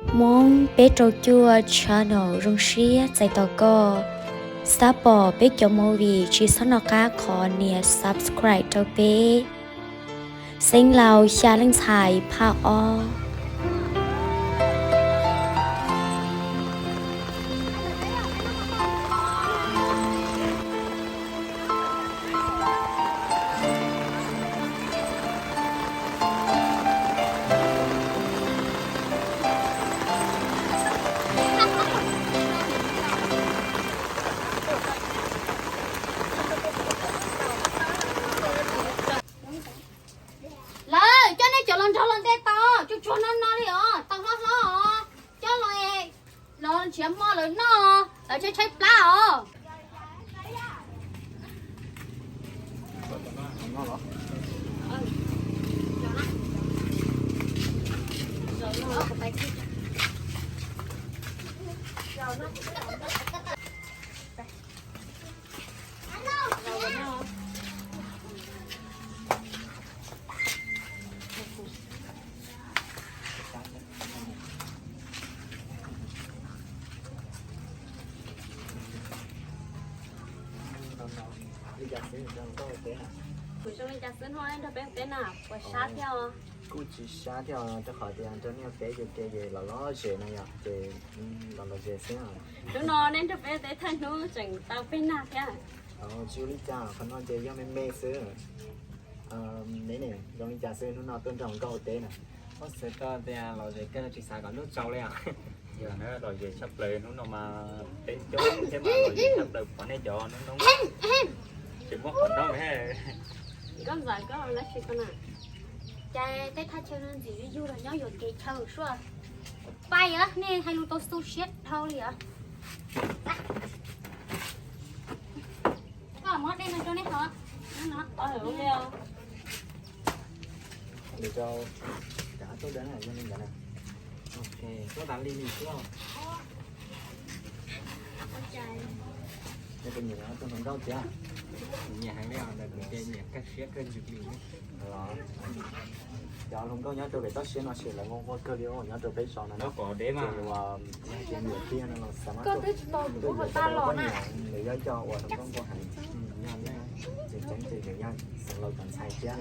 Hmoob peb rau cuaj channel zoo siab txais tos koj. Xav pom peb cov movie tsis txhob nco qab qhov nias subscribe rau peb. Xeev Laus xya leej ntxhais phaj ob. Lawv coj nej cov los nrog los nte tau, tsuag tsuag no no li os, tau hlob hlob os. Coj los, los nrhiav hmo lawv noj, lawv tshaib tshaib plab os. Kuv zoo li cas xwb no nrog peb ua teb na, puas sab thiab os? Kuj tsis sab thiab os, rau qhov tias nrog nej ua teb ces ke ces los lom zem no yom, ces los lom zem xwb. Hnub no nej nrog peb ua teb thawj hnub tseem tau peb nag thiab. Tsis ua li cas, qhov no ces yog me me xwb. Neb ne, zoo li cas xwb hnub no tuaj nrog nkauj ua teb na? Ub, xav tau tias lom zem kawg tsis xav kom hnub tsaus li os. Yog na, lom zem tshaj plaws hnub no mas peb coob thiab mas lom zem tshaj plaws pom nej cov noob noob tsis muaj qhov noob. Nkauj ntxawm, koj ua dab tsi ko na? Cas tej thaj chaw no ntxim yug los nyob yuam kev chaw suaj. Pais os, nej hais lus tau xu siab dhau li os. Koj muab dej no rau nej haus. Lwm rau kav tuaj dawb na, yog li ntawd na. Ok, tuaj tas li li xwb. Neb puas nyiam tuaj hluas nkauj thiab? Nyiam heev li os, ntawm kuv ces nyiam kawg siab kawg ntsws li. Cov hluas nkauj nyob rau pem toj siab no sim lawv nquag nquag kawg li os, nyob rau peb zos no na. Ces uas yog tias nyiam tiag no los xav mas tuaj, tuaj yuav cov poj niam, nws yog cov uas hluas nkauj nquag heev. Ces tseeb ces nws yog xeev laus cov ntxhais thiab.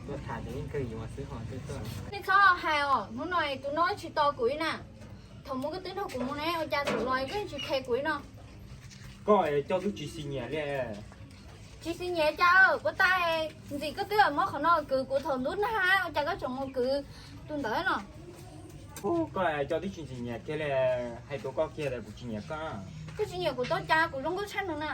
Tuaj tham ces yeej kawg yuav xwb ho tuaj tuaj. Nej txhob hais os, hnub no tus no tsis tos kuv li na. Thaum mus koj twb nrog kuv mus ne, ua cas thaum los koj tsis khe kuv li no? Koj coj twb tsis xis nyiam li. Tsis xis nyiam cas, puas tas ntxim koj twb muab qhov no kwv kuv thaum ntub nag, ua cas koj tseem mus kwv tus ntawd no? Koj coj twb tsis xis nyiam kiag li, hais rau koj kiag tias kuv tsis nyiam koj. Koj tsis nyiam kuv tau cas, kuv zoo nkauj tshaj nws na.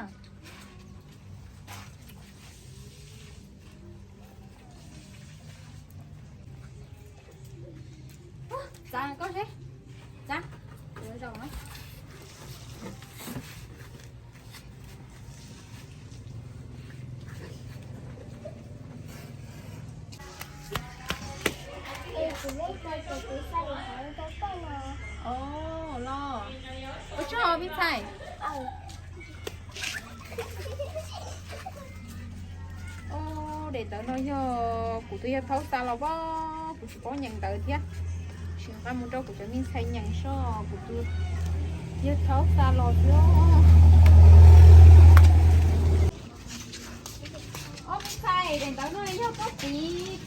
Txav koj seb. Txav. Los, ua tsaug me ntxhais. Daim ntawv no yog kuv tus yawg thaub xa los pab, kuv tsis paub nyeem ntawv thiab. Tsis nqa mus rau kuv cov me ntxhais nyeem soj, kuv tus yawg thaub xa los xwb. Ob me ntxhais, daim ntawv no yog koj txiv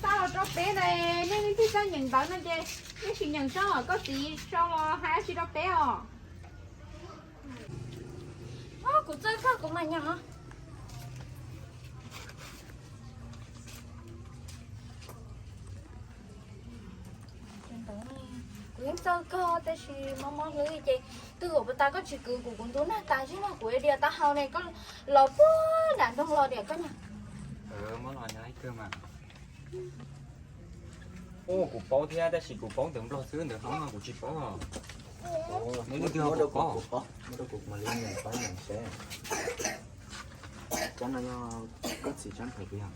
xa los rau peb na, nej leej twg txawj nyeem ntawv no ces nej sim nyeem soj, koj txiv sau los hais dab tsi rau peb os. Kuv txawj kawg kuv mam nyeem os. Kuv yeej txawj kawg tab sis mob mob hlwb ces twb ua puas tas koj tsis kwv kuv, kuv ntub nag tas zeb no kuv dias taub hau ne, koj los puag nram nroog los diam koj na. Ua kuv paub thiab tab sis kuv paub ntawv Nplog xwb, ntawv Hmoob no kuv tsis paub. Muab rau kuv, kuv paub, muab rau kuv mam li nyeem paub nyeem seb. Tsab no yog koj txiv tsab npawb puas yog?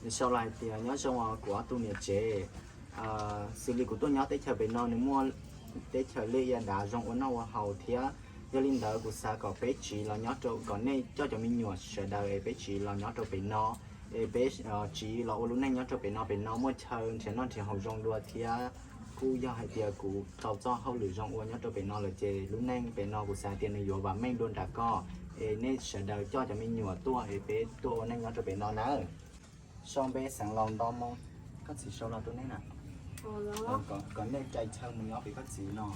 Nws sau los hais tias nyob zoo os kuv ob tug niam tsev, xws li kuv tuaj nyob teb chaws pem no nws muaj teb chaws liaj ia dav zoo ua noj ua haus thiab. Yog li ntawd kuv xav kom peb tsiv los nyob rau, kom nej coj cov me nyuam sawv daws es peb tsiv los nyob rau pem no, es peb tsiv los ua lub neej nyob rau pem no, pem no muaj chaw nrhiav noj nrhiav haus zoo dua thiab. Kuj yog hais tias kuv tau txoj hauj lwm zoo ua nyob rau pem no lawm ces lub neej pem no kuv xav tias nws yuav vam meej dua nram koj. Es nej sawv daws coj cov me nyuam tuaj es peb tuaj ua neej nyob rau pem no nawb. Sau npe xeev laus nto moo, koj txiv sau los rau nej na. Kom nej rais chaw mus nyob pem koj txiv no.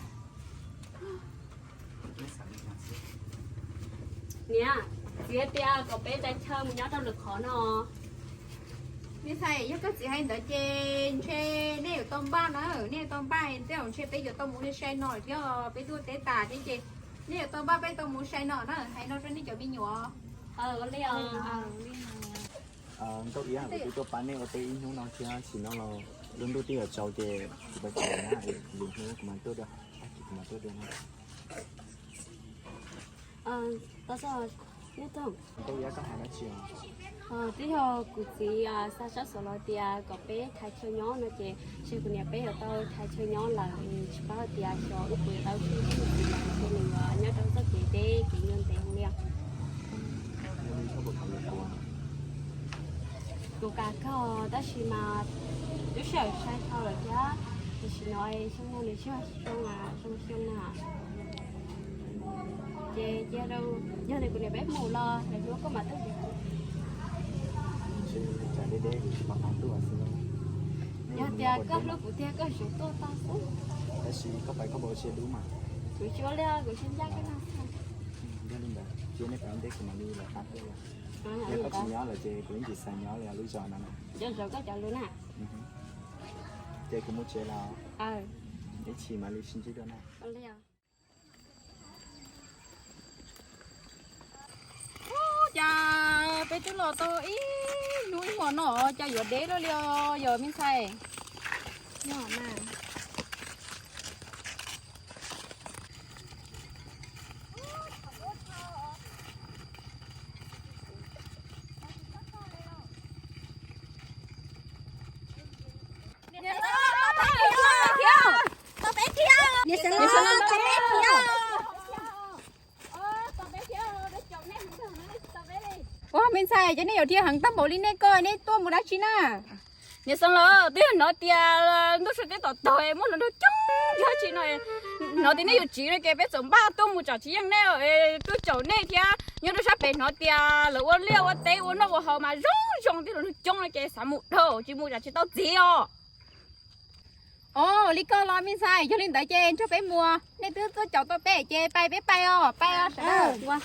Niam, txiv tias kom peb rais chaw mus nyob rau lwm qhov no. Me ntxhais, yog koj txiv hais ntawd ces ntshe nej yuav tau npaj na, nej yuav tau npaj tej zaum ntshe peb yuav tau mus sai no thiab, peb tuaj teb tas thiab ces nej yuav tau npaj peb tau mus sai no na, hais no rau nej cov me nyuam. Nkauj Iab, kuv twb tuaj pab nej ua teb ib hnub no thiab, sim no los lub ntuj twb yuav tsaus ces kuv pais tsev na, lwm hnub kuv mam tuaj dua, kuv mam tuaj dua na. Nkauj Iab, koj hais dab tsi os? Twb yog kuv txiv xa sab xov los tias kom peb thaiv chaw nyob no ces ntshe kuv niam peb yuav tau thaiv chaw nyob lawm, tsis paub hais tias xyov wb puas yuav tau sib ntsib nws txiv lawm, ntshe nws yuav nyob rau txoj kev deb kev nyuaj ntev li os. Kuv kam kawg tab sis mas twb sawv sai dhau lawm thiab, tam sim no xyoo no nws tsis yog xyoo zoo xyoo na. Ces cia rau yog tias kuv niam peb mus los lwm hnub koj mam tuaj. Yog tias koj hlub kuv tiag koj yuav tuaj tau xwb. Tab sis koj pais koj npau siab dub mas. Kuv tsis ua li, kuv tsis ncaj koj no. Yog li ntawd cia nej pais ua ntej kuv mam li los pab koj. Yog koj tsis nyob lawm ces kuv yeej tsis xav nyob li lub zos no na. Ces kuv mus tsev los, ib chim mam li sib ntsib dua na. Cas peb twb los tau ib hnub ib hmos no cas yuav deb lawm li os yog me ntxhais. Ua me ntxhais, cas nej yuav dhia heev tag npaum li nej ko, nej tuaj mus dab tsi na? Niam xeev laus, twb yog hnov tias ntuj sawv teb tom tog muaj hluas nraug coob yam tsi no, hnov tias nej yuav tsiv no ces peb txawm npaj tuaj mus tsom tsis yeej nej, tuaj caum nej thiab. Nyob rau sab pem hnov tias lawv ua liaj ua teb ua noj ua haus mas zoo zoo, twb hluas nraug coob no ces xav mus dhau tsis mus tsam tsis tau txiv os. Os, li ko los me ntxhais, yog li ntawd ces nrog peb mus, nej twb tuaj caum tau peb ces pais peb pais os, pais os sawv daws.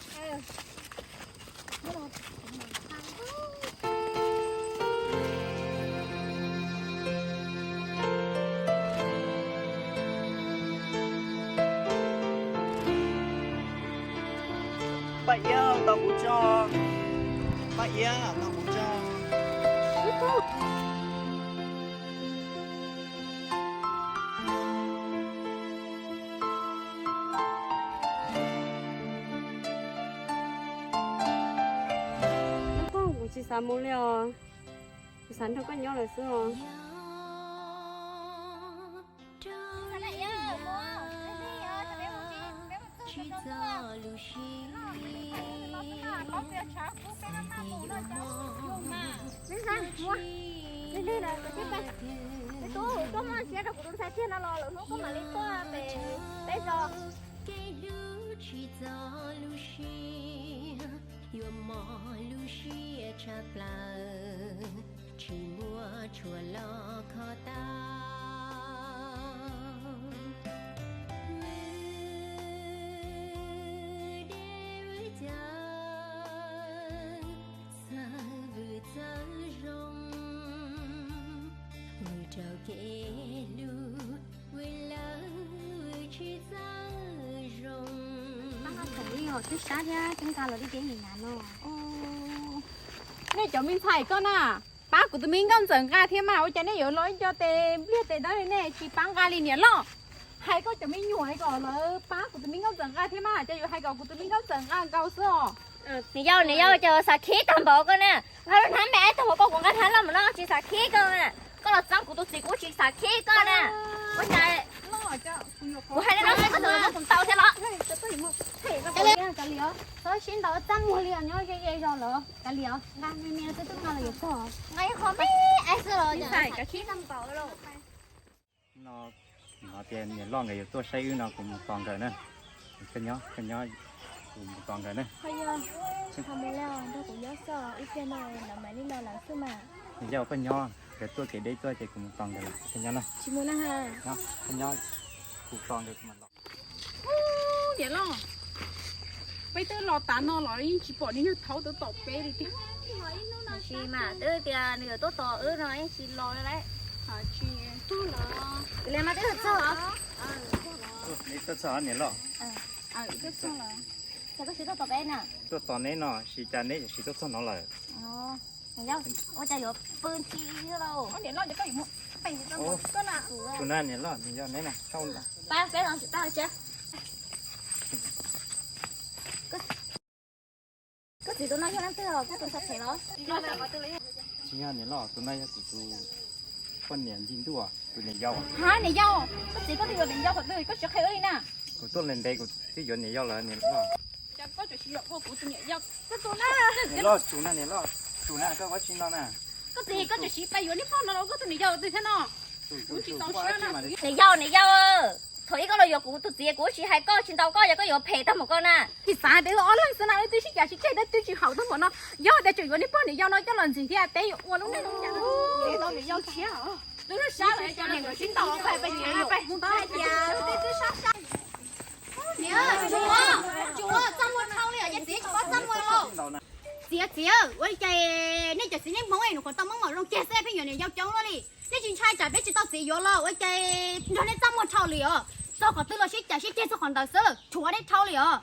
Paj Iab, tos kuv tso. Paj Iab, tos kuv tso. Kuv tsis xav mus li os, kuv xav nrog koj nyob lawm xwb os. Tub, koj muaj siab rau kuv tus ntxhais tiag no los lwm hnub koj mam li tuaj pem peb zos. Yuav mos lub siab tshaj plaws, tsis muaj tshuaj los kho tau. Vwm deb vwm cawv, xav vwm txawv zoo, vwm raug kev hlub, vwm lawv vwm tsis txawv zoo. Twb sab thiab twb nqa los deb deb li na no. Nej cov me ntxhais koj na, pab kuv tus me nkauj ntxawm nqa thiab mas, ua cas nej yuav los ib co tes npliag tes dawb li, nej tsis pab nqa li niam loj? Hais koj cov me nyuam hais kom lawv pab kuv tus me nkauj ntxawm nqa thiab mas, cas yuav hais kom kuv tus me nkauj ntxawm nqa nkaus xwb os. Niam yau, niam yau, cas xav khib tag npaum koj na, nqa lub hnab me tag npaum koj, kuv nqa hnab loj mus no tsis xav khib koj na. Koj los txeeb kuv tus txiv kuv tsis xav khib koj na. Ua cas kuv hais li no koj tseem ua tus ntau thiab los? Txhob sib ntaus txaj muag li os, nyob ze ze zos lawm. Kav liam, nqa me me xwb twb nqa los yuav txog. Nqa ib qho me es xwb los khib tag npaum li. No Hnov tias niam loj nkawd yuav tuaj saib wb no kuv mus tos nkawd na. Koj nyob, koj nyob, kuv mus tos nkawd na. Ho yog, ho mus lawm nrog kuv nyob xwb, ib pliag no lawv mam li los lawm xwb mas. Niam yau koj nyob, nkawd tuaj kev deb tuaj ces kuv mus tos nkawd lawm, koj nyob na. Tsis mus na ha. Koj nyob, kuv tos nkawd kuv mam los. Niam loj, peb twb los tas no los yeej tsis pom niag yawg thaud tuaj tos peb li tiag. Tsis mas twb tias nws yuav tuaj tos wb no yeej tsis los li lawm. Tsis tuaj los. Tus li mas twb tuaj txog. Neb tuaj txog niam loj. Tuaj txog los. Cas koj tsis tuaj tos peb na? Tuaj tos neb no, tsis cas neb yuav tsis tuaj txog no lawm. Niam yau, ua cas yuav pw nthi lauj? Niam loj, koj yuav mus, koj na, niam loj, niam yau, neb na, peb los tsis tau cia. Koj txiv tus no yog leej twg os, koj tus ntxhais phem los? Tsis yog niam loj, tus no yog kuv tus poj niam nti ntuj, tus niam yau. Ha, niam yau, koj txiv koj twb yuav niam yau thaum twg koj tsis qhia wb li na. Kuv tuaj ntev ntev kuv twb yuav niam yau lawm niam loj. Cas koj tseem yuam tau kuv tus niam yau? Niam loj, tsum na niam loj, tsum na, koj ua tsi no na? Koj txiv, koj tseem siv pais yuav niag poj no los koj tus niam yau twg thiab no? Kuv tsis txaus siab na. Niam yau, niam yau, thaum ub koj los yuav kuv tus txiv kuv tsis hais koj, tsis ntaus koj, yog koj yuav phem tag npaum koj na. Tsis xav tias wb ob leeg xwb na, wb twb sib cav sib ceg, twb tsis haum tag npaum no. Yog tias tseem yuav niag poj niam yau no coj los ntxias thiab peb yuav ua lub neej zoo li cas? Lub sab los cov niam nkawd sib ntaus los pais pais tsev yuav pais mus tau hais tias wb twb sab sab. Niam, tsuav, tsuav txaj muag dhau li os, ces txiv tsis paub txaj muag lauj. Txiv, txiv, ua li cas nej cov txiv neej Hmoob es nyuam qhuav tau muab mom zoo kiag xwb pheej yuav niam yau coob luaj li. Nej tsis ntshai tsam peb tsis tau txiv yuav los ua cas nrog nej txaj muag dhau li os. Txog qhov twg los sib cav sib ceg txog qhov ntawd xwb, rhuav nej dhau li os.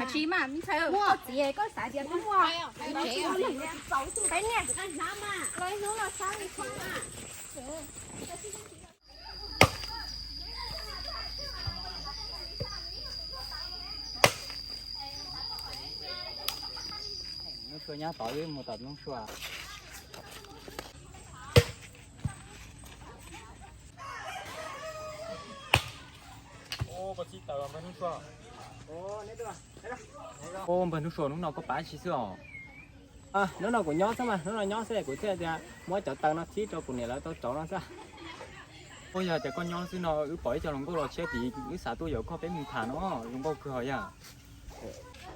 Tsis mas, me ntxhais, koj txiv koj xav tias koj muaj peb niag los ib hnub no sab li. Hnub Sua nyob tod, wb mus tom Hnub Sua. Ub, npawg Hnub Sua, hnub no koj pab tsi xwb os? Hnub no kuv nyob xwb mas, hnub no nyob xwb kuv thiaj tias muab cov taws no txhib rau kuv niam lawv tau rauv no xwb. Ub, yog tias koj nyob xwb no wb pom ib co hluas nkauj los tshiab tid, wb xav tuaj yaum koj peb mus tham no, zoo nkauj kawg hos yog.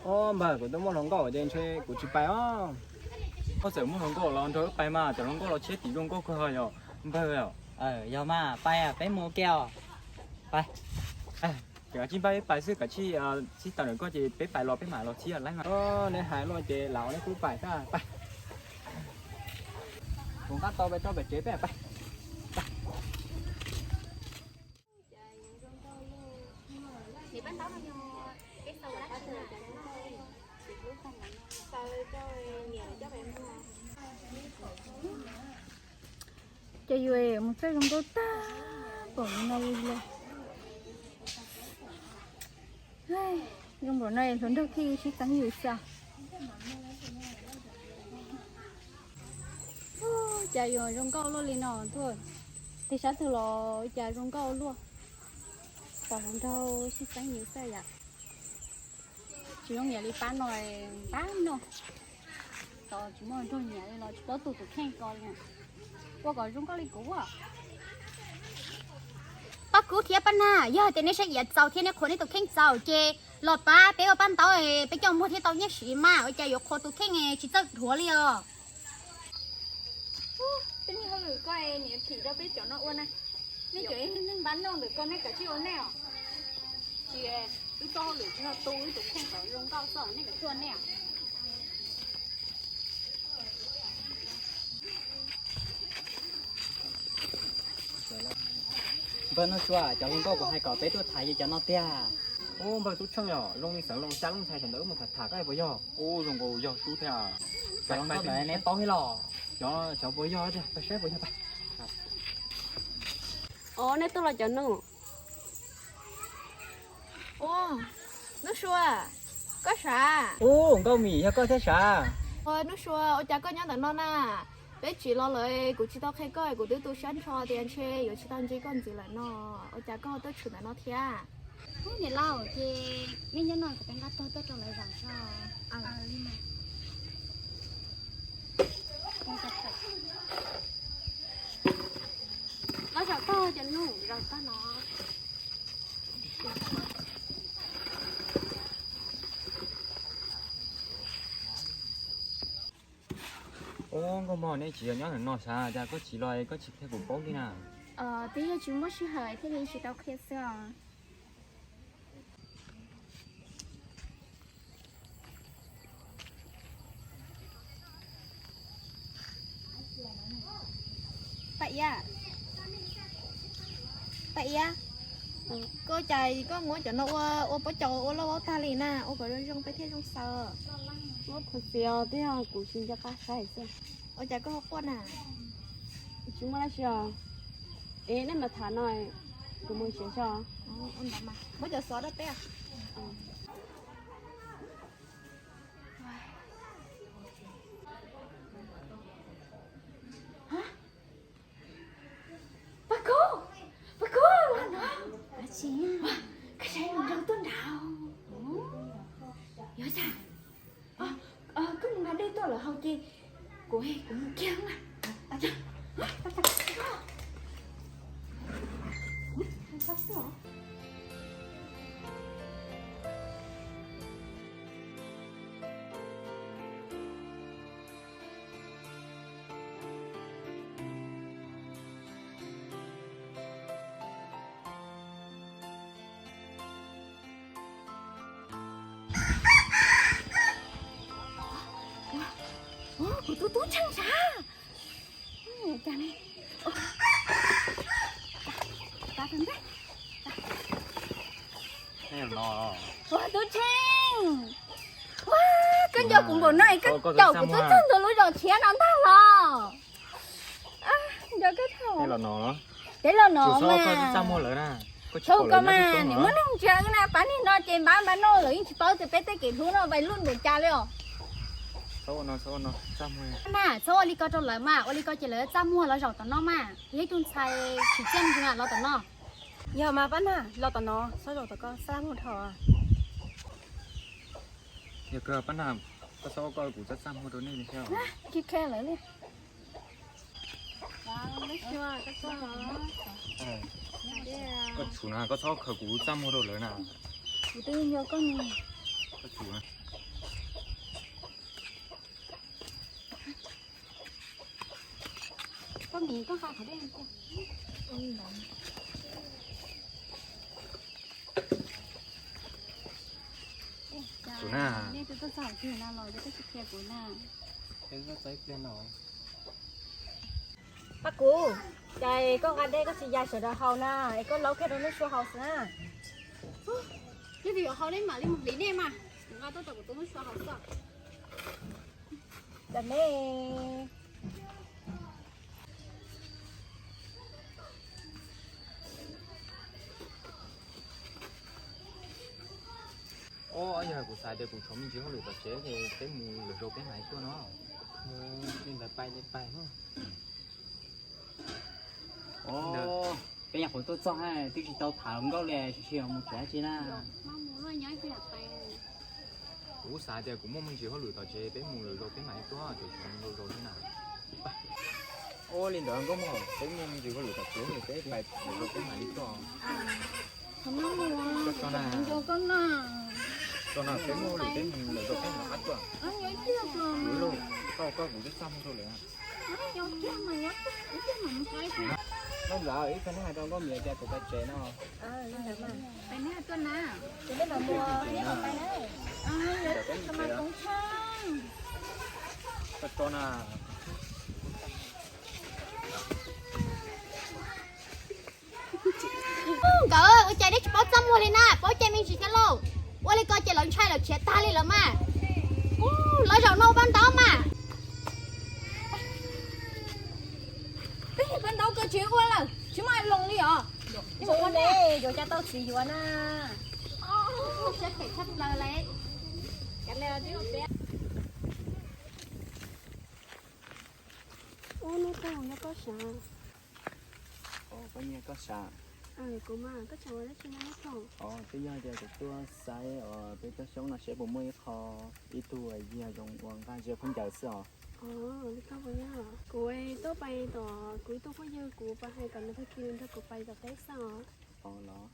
Ub, npawg, kuv twb muaj hluas nkauj ces ntshe kuv tsis pais os. Koj txawm muaj hluas nkauj los nrog wb pais mas, cov hluas nkauj los tshiab tid zoo nkauj kawg hos yog npawg. Yog mas, pais peb mus ua ke os. Pais. Ces kav tsij npaj peb pais xwb, kav tsij txhib taws ntawm koj ces peb pais los peb mam los txhib laib mas. Neb hais luaj ces lam ua neb kuj pais xwb, pais. Kuv nqa tau pais rau pem tsev peb pais. Ces yus mus txawj zoo nkauj tag npaum no li lawm. Zoo npaum no hluas nraug thiaj sib txeeb yus xwb. Cas yuav zoo nkauj luaj li no tuaj, tig sab twg los cas zoo nkauj luaj. Tos hluas nraug sib txeeb yus xwb yom. Tsis zoo nyiam li pab no, pab no. Tos tsis muaj nraug nyiam li los tsis paub tu tus kheej ko li. Ua kom zoo nkauj li kuv. Pab kub thiab pab nag, yog tias nej saib iav txaus thiab nej qhuas nej tus kheej txaus ces los pab peb ua pab ntaub, peb coj muag thiaj tau nyiaj siv mas, ua cas yuav qhuas tus kheej tsis txawj dhuav li os. Peb niag hauj lwm koj niam phim rau peb cov no ua na. Nej cov neeg npab noj ntawm ko nej kav tsij ua nej os. Tsis, wb txoj hauj lwm tsis yog tu wb tus kheej kom zoo nkauj xwb, nej kav tsij ua nej os. Npawg Nuj Sua, cov hluas nkauj kuv hais kom peb tuaj tham yog cov no tiag. Ub, npawg Tub Tsheej yog zoo li xeev Loos xya lub ntxhais thaum ntawd wb mus tham tham koj puas yog? Ub, zoo nkaus yog sub thiab. Cov hluas nkauj ntawd neb paub thiab los? Cov, cov puas yog tiag, peb saib puas yog peb. Os, neb tuaj los cov nus. Ub, Nuj Sua, koj sav? Ub, Nkauj Mim, yog koj thiab sav? Ua, Nuj Sua, ua cas koj nyob ntawm no na? Peb tsim los lawm kuv tsis tau qhia koj, kuv twb tu siab nrho tias ntshe yuav tsis tau ntsib koj ntxiv lawm no. Ua cas koj tuaj tshwm ntawm no thiab? Ub, niam laus, ces nej nyob no kuv peb nqa tuag tuaj rau lawv zaum tso. Li mas. Zaum tag cov nus, zaum tag no. Ub, Nkauj Mog, nej tsis yog nyob ntawm no sav, cas koj tsis los koj tsis qhia kuv paub li na? Twb yog tsis muaj sij hawm thiaj li tsis tau qhia xwb os. Paj Iab, Paj Iab, koj cas koj muab cov no ua, ua pob caus ua loj ua tag li na, ua kom zoo zoo peb thiaj zoo xaws. Muab khuv xim os, twb yog kuv tsis nco qab saib xwb. Ua cas koj ho quaj na? Tsis muaj dab tsi os. Es nej mam tham no, kuv mus tsev tso. Muab cov xov rau peb. Paj Kub, Paj Kub, los no. Koj saib nws zoo tuaj nrad. Yuav tag. Koj mus nqa dej tuaj lawm hauv ces kuv, kuv mus kiag na. Kuv tus tub Tsheej sav. Ua tub Tsheej, ua, koj nco kuv npaum no es koj caum kuv tuaj txog ntua lub zos tshiab no ntag los? Nco koj thaum peb los no mas. Txhob ua ko mas, nim muaj neeg ntsia wb na, pab niag no ces npab npab no lawv yeej tsis paub tias peb tej kev hlub no vais luj npaum cas li os. Na, txhob ua li ko rau lawv mas, ua li ko ces lawv txaj muag los zaum tom no mas, yog ib tug ntxhais tsis txiaj ntsig los tom no. Yog mas Paj Nag, los tom no, txhob zaum tom ko, txaj muag dhau. Yog kawg Paj Nag, koj txhob ua ko, kuv txaj txaj muag rau nej li thiab. Tsis khe lawv li. Koj tsum na, koj txhob khaws kuv txaj muag rau lawv na. Kuv twb nco koj ne. Koj tsum na. Koj miv koj nqa qhov dej. Tsum na. Nej twb tuaj txog hauv twg no los koj tsis qhia kuv na. Paj Kub, cas koj nqa dej koj tsis ya sawv daws haus na, es koj laub kiag rau lub suab haus xwb na. Yog vim yuav haus nej mam li mus hliv nej mas, kuv nqa tuaj rau kuv tus lub suab haus xwb. Dam me. Ob, yog kuv xav tias kuv tshuav me ntsis hauj lwm tom tsev ces peb mus lwm zaus peb mam li tuaj no. Li ntawd pais li pais. Peb nyuam qhuav tuaj txog twb tsis tau tham hluas nkauj li, tsis mus tsev dab tsi na. Kuv xav tias kuv muaj me ntsis hauj lwm tom tsev, peb mus lwm zaus peb mam li tuaj, tshuav me ntsis zaus xwb na. Ua li ntawd Nkauj Mog, peb muaj me ntsis hauj lwm tom tsev, peb pais lwm zaus peb mam li tuaj. Koj tso na, tso na, peb muaj hauj lwm peb mus lwm zaus peb mam li tuaj. Koj, koj kuv twb txaj muag rau lawm. Nkauj Mog, ib tsam nej hais rau Nkauj Mog tias kuv pais tsev no. Pais neb tuaj na. Kuv pais na. Koj tso na. Nkawd ua cas neb tsis paub txaj muag li na, paub cai me ntsis thiab lauj. Ua li ko ces lawv ntshai lawv khiav tag li lawm mas. Lawv zaum no ua paj ntaub mas. Peb paj ntaub ko tsis ua lawm, tsis muaj loos li os. Yuav cas tau txiv yuav na. Siab phem tshaj plaws li. Ub, hnub no yog koj sav. Koj nyiag koj sav. Kuv mas koj tseem ua dab tsi no hnub no? Twb yog tias kuv tuaj saib peb toj xyoob no seb puas muaj ib qho, ib tug yig zoo ua nqaij zia khaub ncaws xwb os. Ov, li koj puas yog? Kuv tuaj pais tom kuv ib tug phooj ywg, kuv pais hais kom nws tag kis nws nrog kuv pais tom teb xwb os. Los,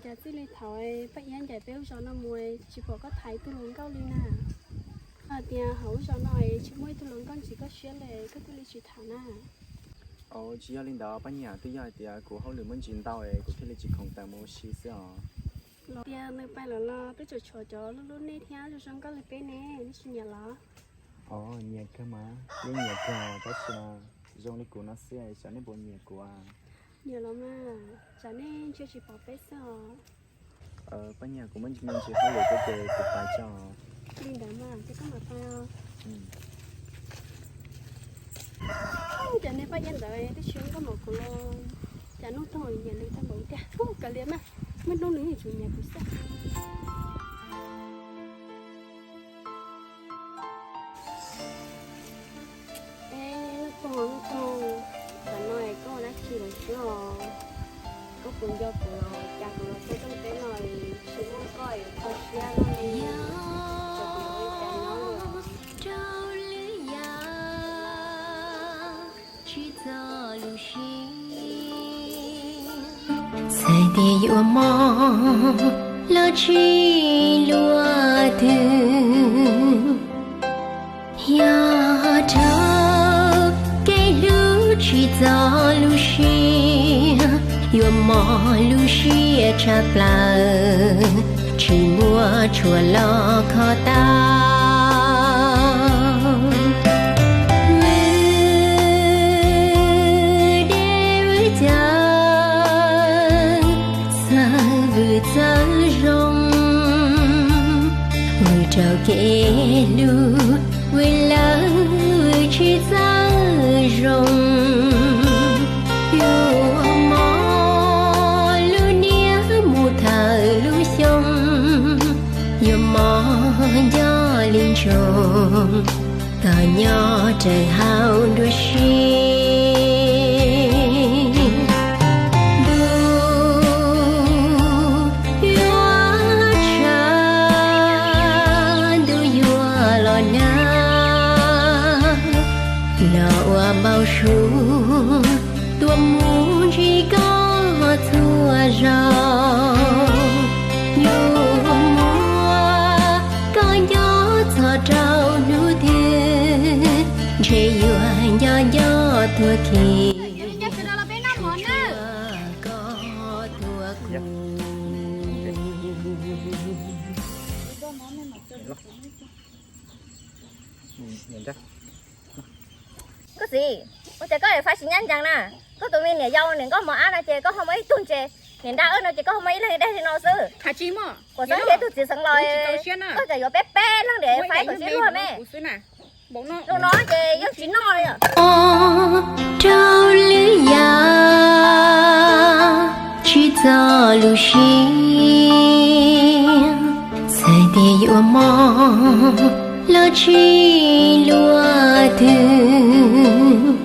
cas txij li thaum Paj Iab ncaim peb lub zos no mus tsis pom koj tham ib tug hluas nkauj li na. Koj hais tias hauv lub zos no tsis muaj ib tug hluas nkauj ntxim koj siab li koj thiaj li tsis tham na. Ov, tsis yog li ntawd Paj Nyiam, twb yog hais tias kuv hauj lwm muaj ntsis ntau es kuv thiaj li tsis khoom tawm mus ua si xwb os. Los tias nws pais lawm los twb tseem tshuav cov hlub hlub nej thiab zoo zoo nkauj li peb ne, nej tsis nyiam los? Ov, nyiam kawg mas, yeej nyiam kawg tab sis mas zoo li kuv no xwb xyov nej puas nyiam kuv. Nyiam los mas, tsam nej ntsia tsis pom peb xwb os. Paj Nyiam, kuv muaj ntsis me ntsis hauj lwm thiab ces kuv pais tso. Li ntawd mas ces koj mam pais os. Cas nej Paj Iab ntawd twb tsis nkauj npaum kuv los, cas hnub tuaj nyiam nws tag npaum tiag. Kav liam mas, muaj hnub nws yeej tsuas nyiam kuv xwb. Ej, Nuj Toog, Nuj Toog, tam no koj ua dab tsi lawm xwb os? Koj puas nco kuv los cas kuv los txog rooj teb no tsis muaj koj es kho siab luaj li. Txawm kuv yuav ua li cas nyob los rau lwm yam tsis txog lub siab. Txhais tias yuav mob los tsis luaj twg, yog rau kev hlub tsis txog lub siab, yuav mob lub siab tshaj plaws, tsis muaj tshuaj los kho tau. Vwm deb vwm cawv, txawj vwm txawj zoo, vwm rau kev hlub, vwm lawv vwm tsis txawj zoo. Yuav mob lub niag mus thawm lub xyoo, yuav mob nco li ntsoog, kom nyob raws hauv nruab siab. Ntuj yuav tshav, ntuj yuav los nag, los ua npau suav tuaj mus ntsib koj txhua zaus. Yuav muab koj nco txog rau hnub twg, ntshe yuav nco nco tuag kiag. Koj txiv, ua cas koj faib tsis ncaj ncees na? Koj tus me niam yau niam nkauj mos ab no ces koj ho muaj ib tug ntses, niam nra no ces koj ho muaj ib leeg dej li no xwb. Kuv xeeb tias tus txiv xeev los, koj tseem yuav peb peb leeg diam, faib kom sib luag me. Lub no ces yeej tsis noj li. Rau lwm yam tsis txog lub siab, txhais tias yuav mob los tsis luaj twg.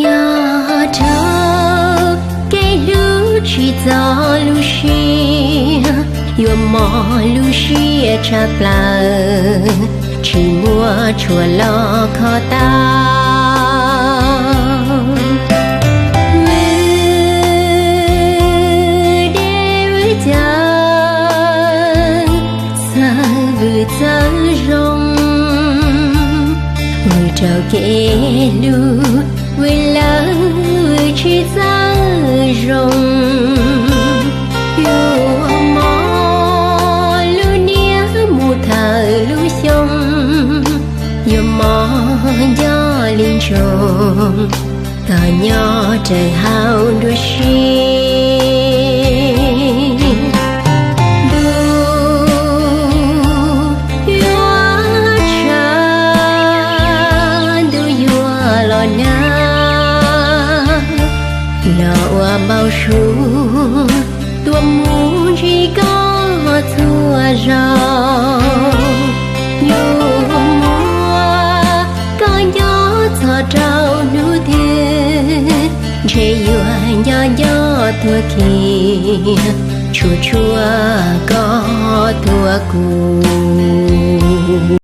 Yog rau kev hlub tsis txog lub siab, yuav mob lub siab tshaj plaws, tsis muaj tshuaj los kho tau. Vwm deb vwm cawv, txawj vwm txawj zoo, vwm rau kev hlub, vwm lawv vwm tsis txawj zoo. Yuav mob lub niag mus thawm lub xyoo, yuav mob nco li ntsoog, kom nyob raws hauv nruab siab. Ntuj yuav tshav, ntuj yuav los nag, los ua npau suav tuaj mus ntsib koj txhua zaus. Yuav muab koj nco txog rau hnub twg, ntshe yuav nco nco tuag kiag, tshua tshua koj tuag kuv.